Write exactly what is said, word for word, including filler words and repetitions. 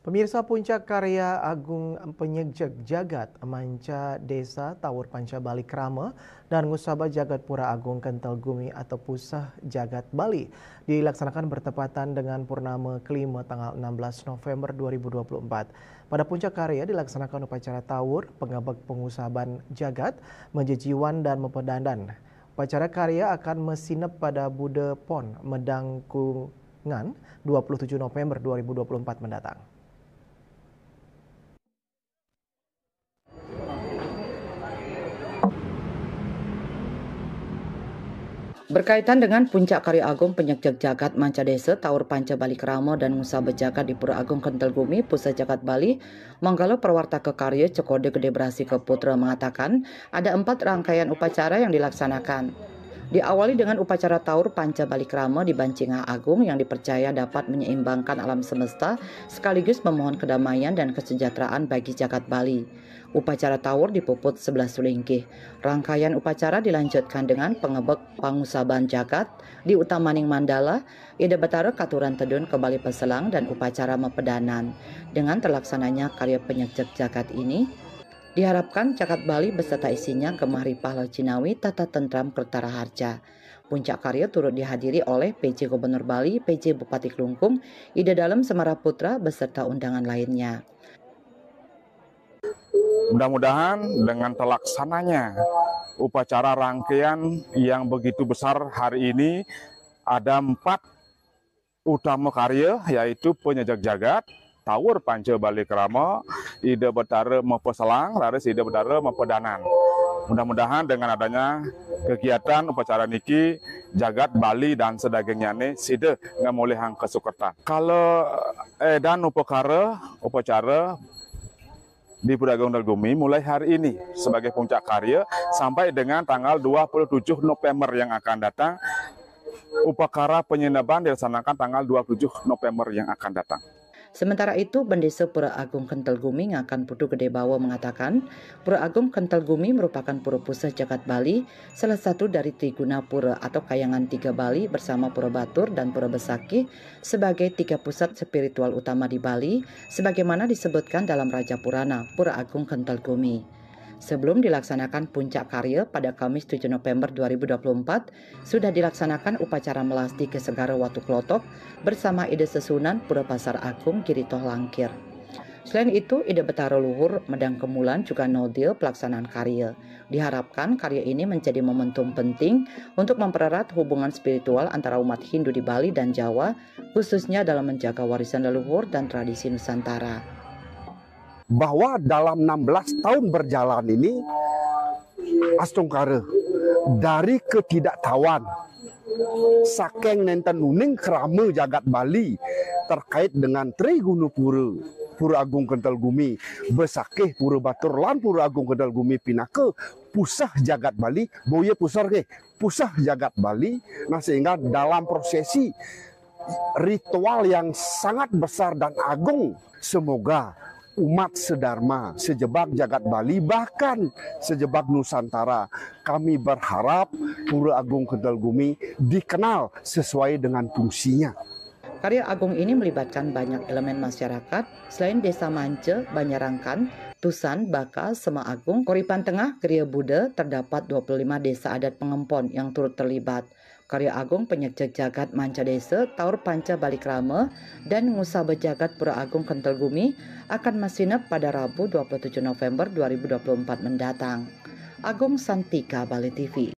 Pemirsa, puncak karya agung penyegjek jagat manca desa Taur Panca Bali Krama dan ngusaba jagat Pura Agung Kentel Gumi atau Pusah Jagat Bali dilaksanakan bertepatan dengan purnama kelima tanggal enam belas November dua ribu dua puluh empat. Pada puncak karya dilaksanakan upacara taur, pengebek pengusaban jagat, menjejiwan dan mempedandan. Upacara karya akan mesinep pada Buda Pon Medang Kungan dua puluh tujuh November dua ribu dua puluh empat mendatang. Berkaitan dengan puncak karya agung penyegjek jagat manca desa Taur Panca Bali Krama dan Ngusaba Jagat di Pura Agung Kentel Gumi, Pusah Jagat Bali, manggala perwartaka karya Cokode Gede Brasi Keputra mengatakan ada empat rangkaian upacara yang dilaksanakan. Diawali dengan upacara Taur Panca Bali Krama di Bancingah Agung yang dipercaya dapat menyeimbangkan alam semesta sekaligus memohon kedamaian dan kesejahteraan bagi jagat Bali. Upacara Taur dipuput sebelas sulingkih. Rangkaian upacara dilanjutkan dengan pengebek pangusaban jagat, diutamaning mandala, Ida Betara katuran tedun ke Bali Peselang dan upacara mepedanan. Dengan terlaksananya karya penyegjek jagat ini, diharapkan jagat Bali beserta isinya gemah ripah lajinawi tata tentram kertara harja. Puncak karya turut dihadiri oleh P J Gubernur Bali, P J Bupati Klungkung, Ida Dalem Semara Putra beserta undangan lainnya. Mudah-mudahan dengan terlaksananya upacara rangkaian yang begitu besar hari ini, ada empat utama karya, yaitu penyegjek jagat, Taur Panca Bali Krama, Ida Betara Mepeselang, laris Ida Betara Mepedanan. Mudah-mudahan dengan adanya kegiatan upacara niki, jagat Bali dan sedagingnya ni sida ngamolihang kesukertan. Kalau edan upakara upacara di Pura Agung Kentel Gumi mulai hari ini sebagai puncak karya sampai dengan tanggal dua puluh tujuh November yang akan datang. Upakara penyeneban dilaksanakan tanggal dua puluh tujuh November yang akan datang. Sementara itu, Bendesa Pura Agung Kentel Gumi Ngakan Putu Gede Bawa mengatakan, Pura Agung Kentel Gumi merupakan pura pusah jagat Bali, salah satu dari Triguna Pura atau Kayangan Tiga Bali bersama Pura Batur dan Pura Besakih sebagai tiga pusat spiritual utama di Bali, sebagaimana disebutkan dalam Raja Purana, Pura Agung Kentel Gumi. Sebelum dilaksanakan puncak karya pada Kamis tujuh November dua ribu dua puluh empat, sudah dilaksanakan upacara melasti ke Segara Watu Klotok bersama Ida Sesunan Pura Pasar Agung Giritoh Langkir. Selain itu, Ida Betara Luhur Medang Kemulan juga nodir pelaksanaan karya. Diharapkan karya ini menjadi momentum penting untuk mempererat hubungan spiritual antara umat Hindu di Bali dan Jawa, khususnya dalam menjaga warisan leluhur dan tradisi Nusantara. Bahwa dalam enam belas tahun berjalan ini, astungkara, dari ketidaktahuan saking nenten uning krama jagat Bali terkait dengan Triguna Pura, Pura Agung Kentel Gumi, Besakih, Pura Batur, lan Pura Agung Kentel Gumi pinaka pusah jagat Bali, boya pusar nggih, pusah jagat Bali. Nah, sehingga dalam prosesi ritual yang sangat besar dan agung, semoga umat sedharma sejebak jagat Bali, bahkan sejebak Nusantara, kami berharap Pura Agung Kentel Gumi dikenal sesuai dengan fungsinya. Karya agung ini melibatkan banyak elemen masyarakat, selain Desa Mance, Banyarangkan, Tusan, Baka, Sema Agung, Koripan Tengah, Geria Buda, terdapat dua puluh lima desa adat pengempon yang turut terlibat. Karya agung penyegjek jagat manca desa, Taur Panca Balikrama, dan Ngusaba Jagat Pura Agung Kentel Gumi akan masinep pada Rabu dua puluh tujuh November dua ribu dua puluh empat mendatang. Agung Santika, Bali T V.